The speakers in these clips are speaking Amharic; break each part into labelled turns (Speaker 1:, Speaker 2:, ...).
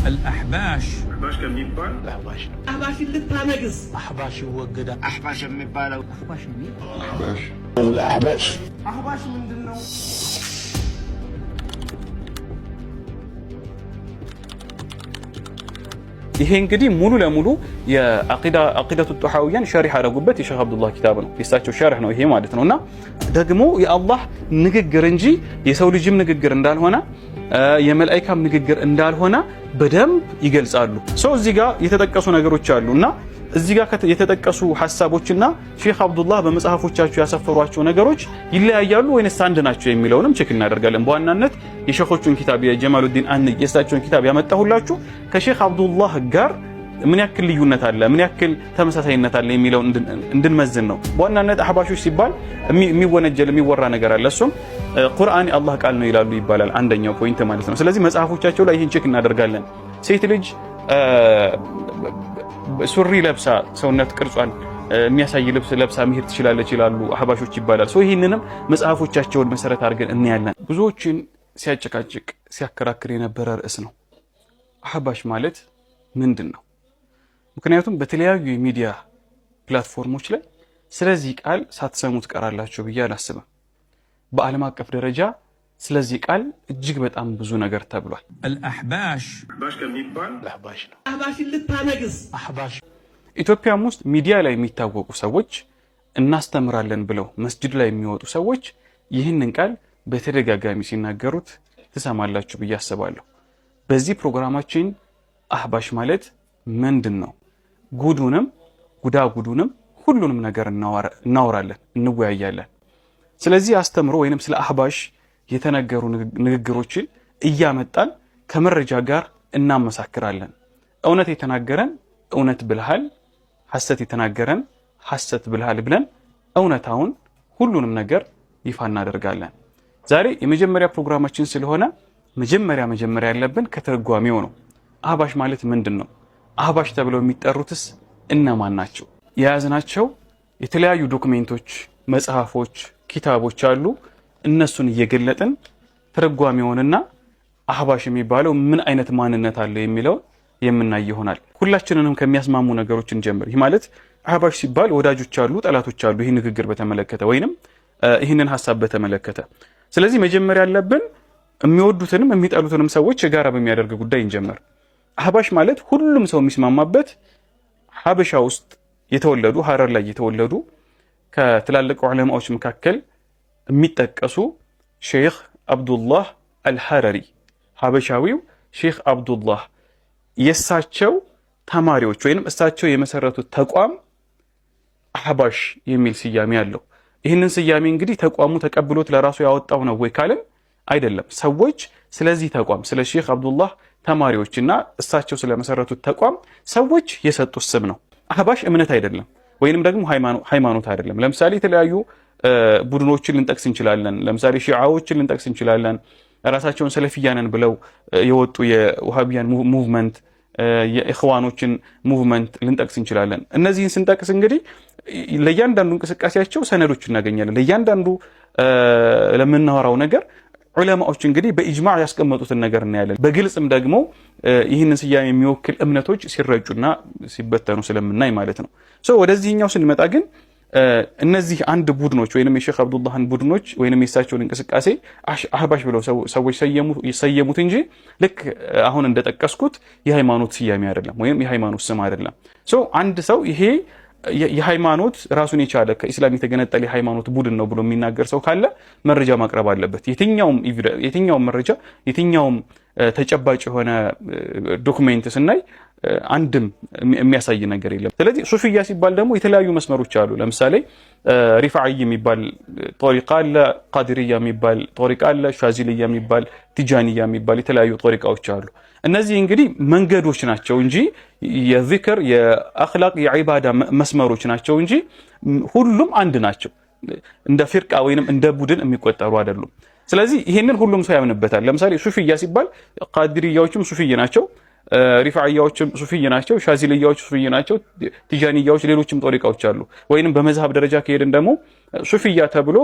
Speaker 1: አልአሕባሽ
Speaker 2: አሕባሽ ከሚባል
Speaker 3: አሕባሽ ነው።
Speaker 4: አሕባሽን ልታነግስ
Speaker 3: አሕባሽ ይወገዳል።
Speaker 2: አሕባሽ የሚባለው
Speaker 4: አሕባሽ
Speaker 2: አሕባሽ
Speaker 3: አሕባሽ
Speaker 4: አሕባሽ ምንድን ነው?
Speaker 5: ይሄ እንግዲህ ሙሉ ለሙሉ የዐቂደቱ ጦሐዊያን ሸሪህ ያደረጉበት የሼህ አብዱላህ ኪታብ ነው። የእሳቸው ሸርህ ነው ይሄ ማለት ነው። እና ደግሞ የአላህ ንግግር እንጂ የሰው ልጅም ንግግር እንዳልሆነ የመላኢካም ንግግር እንዳልሆነ በደንብ ይገልጻሉ። ሰው እዚህ ጋር የተጠቀሱ ነገሮች አሉ እና እዚህ ጋር የተጠቀሱ ሐሳቦችና ሼህ አብዱላህ በመጽሐፎቻቸው ያሰፈሯቸው ነገሮች ይለያያሉ ወይንስ አንድ ናቸው የሚለውንም check እናደርጋለን። በዋናነት የሼኾቹን ኪታብ የጀማሉዲን አንይ የእሳቸውን ኪታብ ያመጣሁላችሁ ከሼህ አብዱላህ ጋር ምን ያክል ልዩነት አለ፣ ምን ያክል ተመሳሳይነት አለ የሚለውን እንድንመዝን ነው። በዋናነት አህባሾች ሲባል የሚወነጀል የሚወራ ነገር አለ። እሱም ቁርአን የአላህ ቃል ነው ይላሉ ይባላል። አንደኛው point ማለት ነው። ስለዚህ መጽሐፎቻቸው ላይ ይህን check እናደርጋለን። ሴት ልጅ ሱሪ ለብሳ ሰውነት ቅርጿን የሚያሳይ ልብስ ለብሳ መሄድ ትችላለች ይላሉ አህባሾች ይባላል። so ይህንንም መጽሐፎቻቸውን መሰረት አድርገን እናያለን። ብዙዎችን ሲያጨቃጭቅ ሲያከራክር የነበረ ርዕስ ነው። አህባሽ ማለት ምንድን ነው? ምክንያቱም በተለያዩ የሚዲያ platform ኦች ላይ ስለዚህ ቃል ሳትሰሙ ትቀራላችሁ ብዬ አላስብም። በዓለም አቀፍ ደረጃ ስለዚህ ቃል እጅግ በጣም ብዙ ነገር ተብሏል።
Speaker 1: አልአሕባሽ
Speaker 2: አሕባሽ ከሚባል
Speaker 3: አሕባሽ ነው።
Speaker 4: አሕባሽን ልታነግስ
Speaker 3: አሕባሽ
Speaker 5: ኢትዮጵያም ውስጥ ሚዲያ ላይ የሚታወቁ ሰዎች እናስተምራለን ብለው መስጅድ ላይ የሚወጡ ሰዎች ይህንን ቃል በተደጋጋሚ ሲናገሩት ትሰማላችሁ ብዬ አስባለሁ። በዚህ ፕሮግራማችን አህባሽ ማለት ምንድን ነው፣ ጉዱንም ጉዳጉዱንም ሁሉንም ነገር እናወራለን፣ እንወያያለን። ስለዚህ አስተምሮ ወይንም ስለ አህባሽ የተነገሩ ንግግሮችን እያመጣን ከመረጃ ጋር እናመሳክራለን። እውነት የተናገረን እውነት ብልሃል፣ ሐሰት የተናገረን ሐሰት ብልሃል ብለን እውነታውን ሁሉንም ነገር ይፋ እናደርጋለን። ዛሬ የመጀመሪያ ፕሮግራማችን ስለሆነ መጀመሪያ ያለብን ከትርጓሜው ነው። አህባሽ ማለት ምንድን ነው? አህባሽ ተብለው የሚጠሩትስ እነማን ናቸው? የያዝናቸው የተለያዩ document ኦች፣ መጽሐፎች፣ ኪታቦች አሉ። እነሱን እየገለጥን ትርጓሜውንና አህባሽ የሚባለው ምን አይነት ማንነት አለው የሚለውን የምናይ ይሆናል። ሁላችንንም ከሚያስማሙ ነገሮች እንጀምር። ይህ ማለት አህባሽ ሲባል ወዳጆች አሉ፣ ጠላቶች አሉ። ይህ ንግግር በተመለከተ ወይንም ይህንን ሀሳብ በተመለከተ ስለዚህ መጀመሪያ ያለብን የሚወዱትንም የሚጠሉትንም ሰዎች የጋራ በሚያደርግ ጉዳይ እንጀምር። አህባሽ ማለት ሁሉም ሰው የሚስማማበት ሀበሻ ውስጥ የተወለዱ ሀረር ላይ የተወለዱ ከትላልቅ ዑለማዎች መካከል የሚጠቀሱ ሼክ አብዱላህ አልሐረሪ ሀበሻዊው ሼክ አብዱላህ የእሳቸው ተማሪዎች ወይንም እሳቸው የመሰረቱት ተቋም አህባሽ የሚል ስያሜ አለው። ይህንን ስያሜ እንግዲህ ተቋሙ ተቀብሎት ለራሱ ያወጣው ነው ወይ ካልን አይደለም። ሰዎች ስለዚህ ተቋም ስለ ሼክ አብዱላህ ተማሪዎችና እሳቸው ስለመሰረቱት ተቋም ሰዎች የሰጡት ስም ነው። አህባሽ እምነት አይደለም፣ ወይንም ደግሞ ሃይማኖት አይደለም። ለምሳሌ የተለያዩ ቡድኖችን ልንጠቅስ እንችላለን። ለምሳሌ ሺዓዎችን ልንጠቅስ እንችላለን። ራሳቸውን ሰለፊያንን ብለው የወጡ የውሃቢያን movement፣ የኢኽዋኖችን movement ልንጠቅስ እንችላለን። እነዚህን ስንጠቅስ እንግዲህ ለእያንዳንዱ እንቅስቃሴያቸው ሰነዶች እናገኛለን። ለእያንዳንዱ ለምናወራው ነገር ዑለማዎች እንግዲህ በኢጅማዕ ያስቀመጡትን ነገር እናያለን። በግልጽም ደግሞ ይህንን ስያሜ የሚወክል እምነቶች ሲረጩና ሲበተኑ ስለምናይ ማለት ነው። ወደዚህኛው ስንመጣ ግን እነዚህ አንድ ቡድኖች ወይንም የሼክ አብዱላህን ቡድኖች ወይንም የእሳቸውን እንቅስቃሴ አህባሽ ብለው ሰዎች ሰየሙት እንጂ ልክ አሁን እንደጠቀስኩት የሃይማኖት ስያሜ አይደለም፣ ወይም የሃይማኖት ስም አይደለም። አንድ ሰው ይሄ የሃይማኖት ራሱን የቻለ ከኢስላም የተገነጠለ የሃይማኖት ቡድን ነው ብሎ የሚናገር ሰው ካለ መረጃ ማቅረብ አለበት። የትኛውም መረጃ የትኛውም ተጨባጭ የሆነ document ስናይ አንድም የሚያሳይ ነገር የለም። ስለዚህ ሱፊያ ሲባል ደግሞ የተለያዩ መስመሮች አሉ። ለምሳሌ ሪፋዒ የሚባል ጦሪቃ አለ፣ ቃዲርያ የሚባል ጦሪቃ አለ፣ ሻዚልያ የሚባል፣ ቲጃንያ የሚባል የተለያዩ ጦሪቃዎች አሉ። እነዚህ እንግዲህ መንገዶች ናቸው እንጂ የዚክር የአኽላቅ የዒባዳ መስመሮች ናቸው እንጂ ሁሉም አንድ ናቸው። እንደ ፊርቃ ወይንም እንደ ቡድን የሚቆጠሩ አይደሉም። ስለዚህ ይሄንን ሁሉም ሰው ያምንበታል። ለምሳሌ ሱፊያ ሲባል ቃዲርያዎችም ሱፊይ ናቸው፣ ሪፋዕያዎችም ሱፊይ ናቸው፣ ሻዚልያዎች ሱፊይ ናቸው፣ ቲጃንያዎች፣ ሌሎችም ጦሪቃዎች አሉ። ወይንም በመዝሀብ ደረጃ ከሄድን ደግሞ ሱፊያ ተብሎ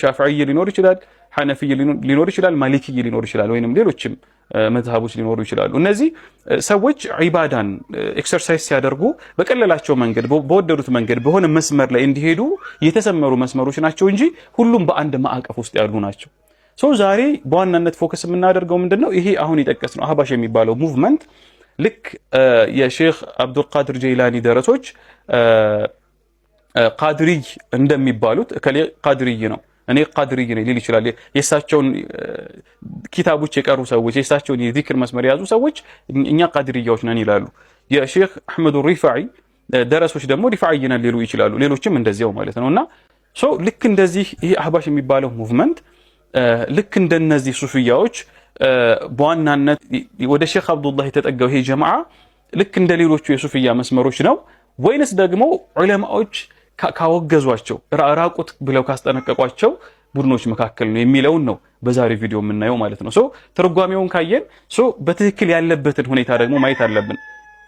Speaker 5: ሻፍዕይ ሊኖር ይችላል፣ ሐነፊይ ሊኖር ይችላል፣ ማሊኪይ ሊኖር ይችላል፣ ወይንም ሌሎችም መዝሀቦች ሊኖሩ ይችላሉ። እነዚህ ሰዎች ዒባዳን exercise ሲያደርጉ በቀለላቸው መንገድ፣ በወደዱት መንገድ፣ በሆነ መስመር ላይ እንዲሄዱ የተሰመሩ መስመሮች ናቸው እንጂ ሁሉም በአንድ ማዕቀፍ ውስጥ ያሉ ናቸው። So ዛሬ በዋናነት focus የምናደርገው ምንድን ነው? ይሄ አሁን የጠቀስነው አህባሽ የሚባለው movement ልክ የሼክ አብዱልቃድር ጀይላኒ ደረሶች ቃድሪይ እንደሚባሉት፣ እከሌ ቃድሪይ ነው፣ እኔ ቃድሪይ ነኝ ሊል ይችላል። የእሳቸውን ኪታቦች የቀሩ ሰዎች፣ የእሳቸውን የዚክር መስመር የያዙ ሰዎች እኛ ቃድሪያዎች ነን ይላሉ። የሼክ አሕመዱ ሪፋዒ ደረሶች ደግሞ ሪፋዒ ነን ሊሉ ይችላሉ። ሌሎችም እንደዚያው ማለት ነው። እና so ልክ እንደዚህ ይሄ አህባሽ የሚባለው movement ልክ እንደነዚህ ሱፍያዎች በዋናነት ወደ ሼክ አብዱላህ የተጠጋው ይሄ ጀማዓ ልክ እንደ ሌሎቹ የሱፍያ መስመሮች ነው ወይንስ ደግሞ ዑለማዎች ካወገዟቸው፣ ራቁት ብለው ካስጠነቀቋቸው ቡድኖች መካከል ነው የሚለውን ነው በዛሬ ቪዲዮ የምናየው ማለት ነው። So ትርጓሜውን ካየን so በትክክል ያለበትን ሁኔታ ደግሞ ማየት አለብን።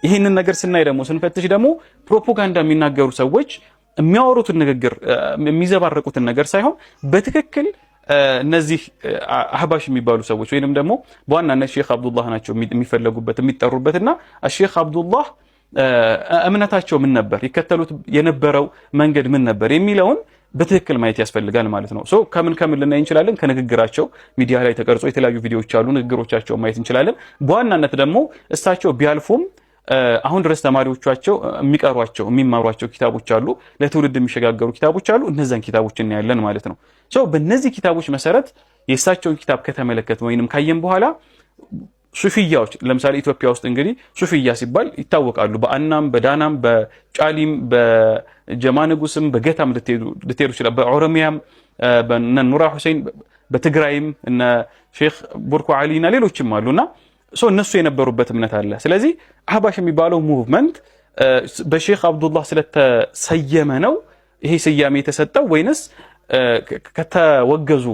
Speaker 5: ይህንን ነገር ስናይ ደግሞ፣ ስንፈትሽ ደግሞ ፕሮፓጋንዳ የሚናገሩ ሰዎች የሚያወሩትን ንግግር፣ የሚዘባረቁትን ነገር ሳይሆን በትክክል እነዚህ አህባሽ የሚባሉ ሰዎች ወይንም ደግሞ በዋናነት ሼክ አብዱላህ ናቸው የሚፈለጉበት፣ የሚጠሩበት። እና ሼክ አብዱላህ እምነታቸው ምን ነበር፣ ይከተሉት የነበረው መንገድ ምን ነበር የሚለውን በትክክል ማየት ያስፈልጋል ማለት ነው። So ከምን ከምን ልናይ እንችላለን? ከንግግራቸው፣ ሚዲያ ላይ ተቀርጾ የተለያዩ ቪዲዮዎች አሉ፣ ንግግሮቻቸውን ማየት እንችላለን። በዋናነት ደግሞ እሳቸው ቢያልፉም አሁን ድረስ ተማሪዎቻቸው የሚቀሯቸው፣ የሚማሯቸው ኪታቦች አሉ፣ ለትውልድ የሚሸጋገሩ ኪታቦች አሉ። እነዛን ኪታቦች እናያለን ማለት ነው። So በእነዚህ ኪታቦች መሰረት የእሳቸውን ኪታብ ከተመለከትን ወይንም ካየን በኋላ ሱፊያዎች፣ ለምሳሌ ኢትዮጵያ ውስጥ እንግዲህ ሱፊያ ሲባል ይታወቃሉ። በአናም፣ በዳናም፣ በጫሊም፣ በጀማ ንጉስም፣ በገታም ልትሄዱ ይችላል። በኦሮሚያም በነ ኑራ ሁሴን፣ በትግራይም እነ ሼክ ቡርኮ ዓሊ እና ሌሎችም አሉና እነሱ የነበሩበት እምነት አለ። ስለዚህ አህባሽ የሚባለው movement በሼክ አብዱላህ ስለተሰየመ ነው ይሄ ስያሜ የተሰጠው ወይንስ ከተወገዙ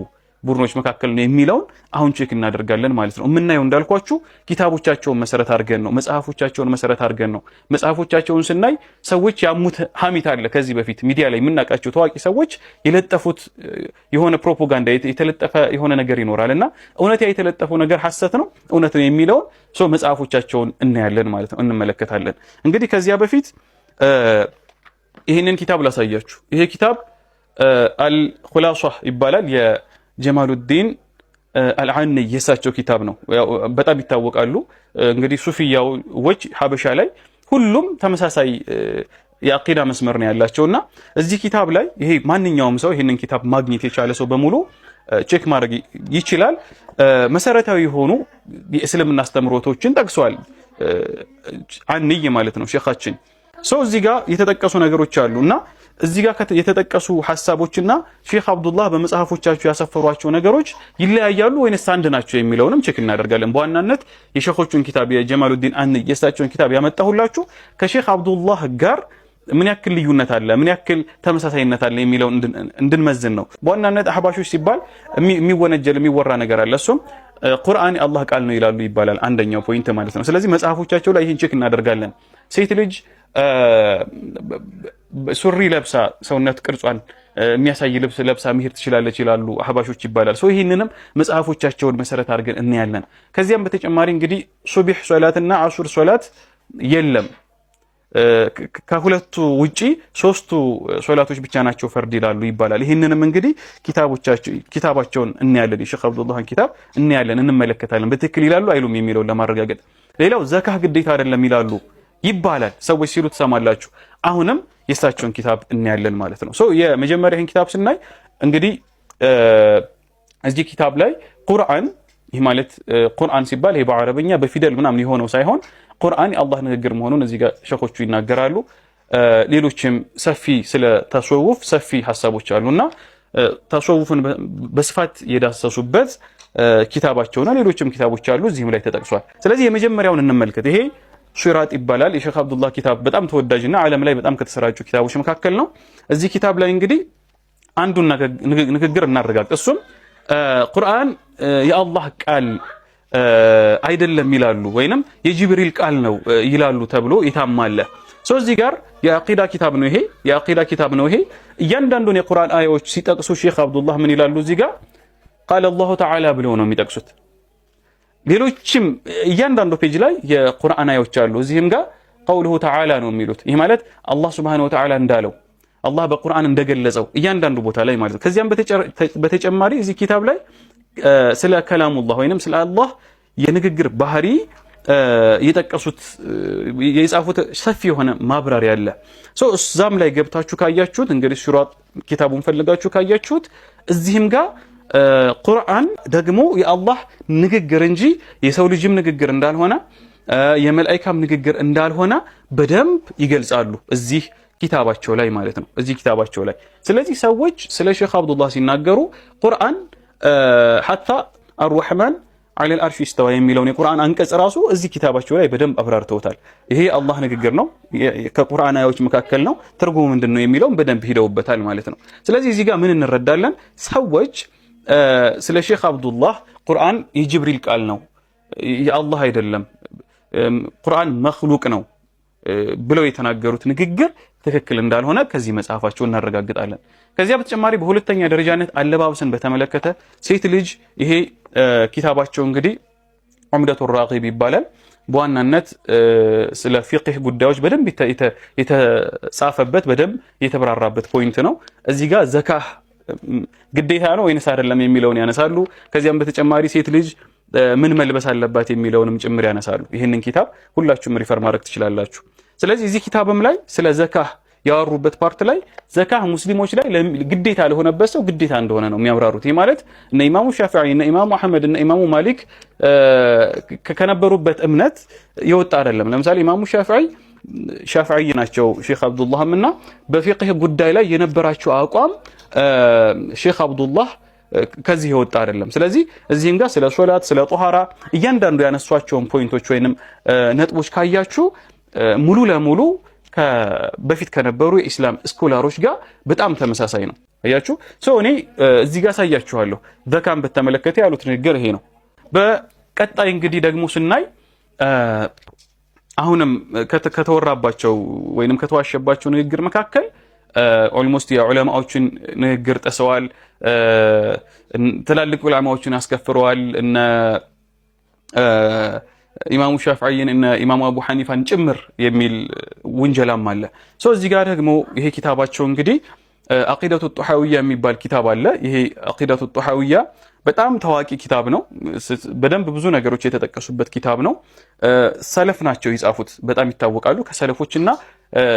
Speaker 5: ቡድኖች መካከል ነው የሚለውን አሁን check እናደርጋለን ማለት ነው። የምናየው እንዳልኳችሁ ኪታቦቻቸውን መሰረት አድርገን ነው፣ መጽሐፎቻቸውን መሰረት አድርገን ነው። መጽሐፎቻቸውን ስናይ ሰዎች ያሙት ሀሚት አለ። ከዚህ በፊት ሚዲያ ላይ የምናውቃቸው ታዋቂ ሰዎች የለጠፉት የሆነ ፕሮፓጋንዳ፣ የተለጠፈ የሆነ ነገር ይኖራል። እና እውነት ያ የተለጠፈው ነገር ሐሰት ነው፣ እውነት ነው የሚለውን so መጽሐፎቻቸውን እናያለን ማለት ነው፣ እንመለከታለን። እንግዲህ ከዚያ በፊት ይህንን ኪታብ ላሳያችሁ። ይሄ ኪታብ አልኹላሷ ይባላል። የጀማሉዲን አልዓኒ የእሳቸው ኪታብ ነው። በጣም ይታወቃሉ። እንግዲህ ሱፊያዎች ሀበሻ ላይ ሁሉም ተመሳሳይ የአቂዳ መስመር ነው ያላቸው። እና እዚህ ኪታብ ላይ ይሄ ማንኛውም ሰው፣ ይህንን ኪታብ ማግኘት የቻለ ሰው በሙሉ check ማድረግ ይችላል። መሰረታዊ የሆኑ የእስልምና አስተምህሮቶችን ጠቅሷል። አንይ ማለት ነው ሼኻችን። So እዚህ ጋር የተጠቀሱ ነገሮች አሉ። እና እዚህ ጋር የተጠቀሱ ሐሳቦችና ሼክ አብዱላህ በመጽሐፎቻቸው ያሰፈሯቸው ነገሮች ይለያያሉ ወይንስ አንድ ናቸው የሚለውንም check እናደርጋለን። በዋናነት የሼኾቹን ኪታብ፣ የጀማሉዲን አንይ የእሳቸውን ኪታብ ያመጣሁላችሁ ከሼክ አብዱላህ ጋር ምን ያክል ልዩነት አለ፣ ምን ያክል ተመሳሳይነት አለ የሚለውን እንድንመዝን ነው። በዋናነት አህባሾች ሲባል የሚወነጀል፣ የሚወራ ነገር አለ። እሱም ቁርአን የአላህ ቃል ነው ይላሉ ይባላል። አንደኛው point ማለት ነው። ስለዚህ መጽሐፎቻቸው ላይ ይህን check እናደርጋለን። ሴት ልጅ ሱሪ ለብሳ፣ ሰውነት ቅርጿን የሚያሳይ ልብስ ለብሳ መሄድ ትችላለች ይላሉ አህባሾች ይባላል። So ይህንንም መጽሐፎቻቸውን መሰረት አድርገን እናያለን። ከዚያም በተጨማሪ እንግዲህ ሱቢሕ ሶላትና አሱር ሶላት የለም፣ ከሁለቱ ውጪ ሶስቱ ሶላቶች ብቻ ናቸው ፈርድ ይላሉ ይባላል። ይህንንም እንግዲህ ኪታባቸውን እናያለን፣ የሼክ አብዱላህን ኪታብ እናያለን፣ እንመለከታለን። በትክክል ይላሉ አይሉም የሚለውን ለማረጋገጥ። ሌላው ዘካህ ግዴታ አይደለም ይላሉ ይባላል፣ ሰዎች ሲሉ ትሰማላችሁ። አሁንም የእሳቸውን ኪታብ እናያለን ማለት ነው። So የመጀመሪያ ይህን ኪታብ ስናይ እንግዲህ እዚህ ኪታብ ላይ ቁርአን፣ ይህ ማለት ቁርአን ሲባል ይሄ በአረበኛ በፊደል ምናምን የሆነው ሳይሆን ቁርአን የአላህ ንግግር መሆኑን እዚህ ጋር ሸኾቹ ይናገራሉ። ሌሎችም ሰፊ ስለ ተሰውፍ ሰፊ ሀሳቦች አሉና ተሰውፍን በስፋት የዳሰሱበት ኪታባቸውና ሌሎችም ኪታቦች አሉ፣ እዚህም ላይ ተጠቅሷል። ስለዚህ የመጀመሪያውን እንመልከት። ይሄ ሺራጥ ይባላል። የሼክ አብዱላህ ኪታብ በጣም ተወዳጅና ዓለም ላይ በጣም ከተሰራጩ ኪታቦች መካከል ነው። እዚህ ኪታብ ላይ እንግዲህ አንዱን ንግግር እናረጋግጥ። እሱም ቁርአን የአላህ ቃል አይደለም ይላሉ ወይንም የጅብሪል ቃል ነው ይላሉ ተብሎ ይታማለ። So እዚህ ጋር የአቂዳ ኪታብ ነው ይሄ፣ የአቂዳ ኪታብ ነው ይሄ። እያንዳንዱን የቁርአን አያዎች ሲጠቅሱ ሼክ አብዱላህ ምን ይላሉ እዚህ ጋር? قال الله تعالى ብለው ነው የሚጠቅሱት። ሌሎችም እያንዳንዱ page ላይ የቁርአን አያዎች አሉ። እዚህም ጋር قوله تعالى ነው የሚሉት። ይህ ማለት አላህ سبحانه وتعالى እንዳለው፣ አላህ በቁርአን እንደገለጸው እያንዳንዱ ቦታ ላይ ማለት ነው። ከዚያም በተጨማሪ እዚህ ኪታብ ላይ ስለ كلام الله ወይንም ስለ አላህ የንግግር ባህሪ የጠቀሱት፣ የጻፉት ሰፊ የሆነ ማብራሪያ አለ። እዛም ላይ ገብታችሁ ካያችሁት፣ እንግዲህ ሲራጥ ኪታቡን ፈልጋችሁ ካያችሁት፣ እዚህም ጋር ቁርአን ደግሞ የአላህ ንግግር እንጂ የሰው ልጅም ንግግር እንዳልሆነ፣ የመላኢካም ንግግር እንዳልሆነ በደንብ ይገልጻሉ እዚህ ኪታባቸው ላይ ማለት ነው። እዚህ ኪታባቸው ላይ። ስለዚህ ሰዎች ስለ ሼክ አብዱላህ ሲናገሩ ቁርአን حتى الرحمن على العرش استوى የሚለውን የቁርአን አንቀጽ ራሱ እዚህ ኪታባቸው ላይ በደንብ አብራርተውታል። ይሄ የአላህ ንግግር ነው፣ ከቁርአን አያዎች መካከል ነው፣ ትርጉሙ ምንድን ነው የሚለውን በደንብ ሂደውበታል ማለት ነው። ስለዚህ እዚህ ጋር ምን እንረዳለን? ሰዎች ስለ ሼክ አብዱላህ ቁርአን የጅብሪል ቃል ነው፣ የአላህ አይደለም፣ ቁርአን مخلوق ነው ብለው የተናገሩት ንግግር ትክክል እንዳልሆነ ከዚህ መጽሐፋቸው እናረጋግጣለን። ከዚያ በተጨማሪ በሁለተኛ ደረጃነት አለባበስን በተመለከተ ሴት ልጅ፣ ይሄ ኪታባቸው እንግዲህ ዑምደቱ ራጊብ ይባላል። በዋናነት ስለ ፊቅህ ጉዳዮች በደንብ የተጻፈበት፣ በደንብ የተብራራበት point ነው። እዚህ ጋር ዘካህ ግዴታ ነው ወይንስ አይደለም የሚለውን ያነሳሉ። ከዚያም በተጨማሪ ሴት ልጅ ምን መልበስ አለባት የሚለውንም ጭምር ያነሳሉ። ይህንን ኪታብ ሁላችሁም refer ማድረግ ትችላላችሁ። ስለዚህ እዚህ ኪታብም ላይ ስለ ዘካህ ያወሩበት part ላይ ዘካህ ሙስሊሞች ላይ ግዴታ ለሆነበት ሰው ግዴታ እንደሆነ ነው የሚያብራሩት። ይህ ማለት እነ ኢማሙ ሻፊዒ፣ እነ ኢማሙ አሕመድ፣ እነ ኢማሙ ማሊክ ከነበሩበት እምነት የወጣ አይደለም። ለምሳሌ ኢማሙ ሻፊዒ፣ ሻፊዒ ናቸው ሼክ አብዱላህም፣ እና በፊቅህ ጉዳይ ላይ የነበራቸው አቋም ሼክ አብዱላህ ከዚህ የወጣ አይደለም። ስለዚህ እዚህም ጋር ስለ ሶላት፣ ስለ ጦሃራ እያንዳንዱ ያነሷቸውን point ኦች ወይንም ነጥቦች ካያችሁ ሙሉ ለሙሉ በፊት ከነበሩ የኢስላም scholar ኦች ጋር በጣም ተመሳሳይ ነው። አያችሁ፣ so እኔ እዚህ ጋር አሳያችኋለሁ። ዘካን በተመለከተ ያሉት ንግግር ይሄ ነው። በቀጣይ እንግዲህ ደግሞ ስናይ አሁንም ከተወራባቸው ወይንም ከተዋሸባቸው ንግግር መካከል almost የዑለማዎችን ንግግር ጥሰዋል። ትላልቅ ዑለማዎችን አስከፍረዋል። እነ ኢማሙ ሻፍዒን፣ እነ ኢማሙ አቡ ሐኒፋን ጭምር የሚል ውንጀላም አለ። So እዚህ ጋር ደግሞ ይሄ ኪታባቸው እንግዲህ አቂደቱ ጡሐዊያ የሚባል ኪታብ አለ። ይሄ አቂደቱ ጡሐዊያ በጣም ታዋቂ ኪታብ ነው። በደንብ ብዙ ነገሮች የተጠቀሱበት ኪታብ ነው። ሰለፍ ናቸው የጻፉት፣ በጣም ይታወቃሉ። ከሰለፎችና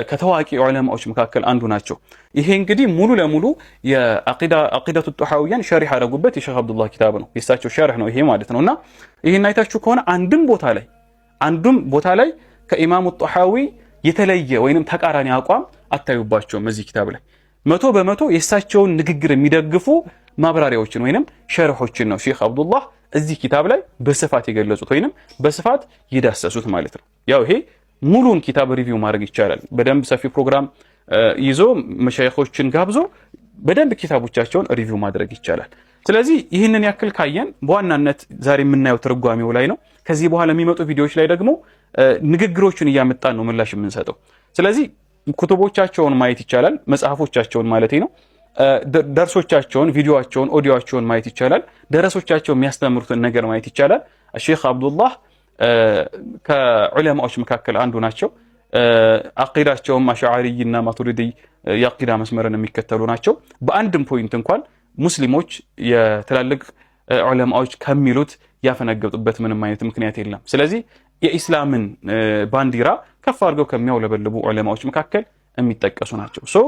Speaker 5: ከታዋቂ ዑለማዎች መካከል አንዱ ናቸው። ይሄ እንግዲህ ሙሉ ለሙሉ የአቂደቱ ጡሐዊያን ሸሪህ ያደረጉበት የሼክ አብዱላህ ኪታብ ነው። የእሳቸው ሸርህ ነው ይሄ ማለት ነው። እና ይሄን አይታችሁ ከሆነ አንዱም ቦታ ላይ ከኢማሙ ጡሐዊ የተለየ ወይንም ተቃራኒ አቋም አታዩባቸውም። እዚህ ኪታብ ላይ 100% የእሳቸውን ንግግር የሚደግፉ ማብራሪያዎችን ወይንም ሸርሖችን ነው ሼክ አብዱላህ እዚህ ኪታብ ላይ በስፋት የገለጹት ወይንም በስፋት የዳሰሱት ማለት ነው። ያው ይሄ ሙሉን ኪታብ review ማድረግ ይቻላል። በደንብ ሰፊ ፕሮግራም ይዞ መሻይኾችን ጋብዞ በደንብ ኪታቦቻቸውን review ማድረግ ይቻላል። ስለዚህ ይህንን ያክል ካየን በዋናነት ዛሬ የምናየው ትርጓሜው ላይ ነው። ከዚህ በኋላ የሚመጡ ቪዲዮዎች ላይ ደግሞ ንግግሮችን እያመጣን ነው ምላሽ የምንሰጠው። ስለዚህ ኩቱቦቻቸውን ማየት ይቻላል፣ መጽሐፎቻቸውን ማለት ነው። ደርሶቻቸውን፣ ቪዲዮቸውን፣ ኦዲዮቸውን ማየት ይቻላል። ደረሶቻቸው የሚያስተምሩትን ነገር ማየት ይቻላል። ሼክ አብዱላህ ከዑለማዎች መካከል አንዱ ናቸው። አቂዳቸውም አሽዓሪይና ማቱሪዲ የአቂዳ መስመርን የሚከተሉ ናቸው። በአንድም point እንኳን ሙስሊሞች የትላልቅ ዑለማዎች ከሚሉት ያፈነገጡበት ምንም አይነት ምክንያት የለም። ስለዚህ የኢስላምን ባንዲራ ከፍ አድርገው ከሚያውለበልቡ ዑለማዎች መካከል የሚጠቀሱ ናቸው። So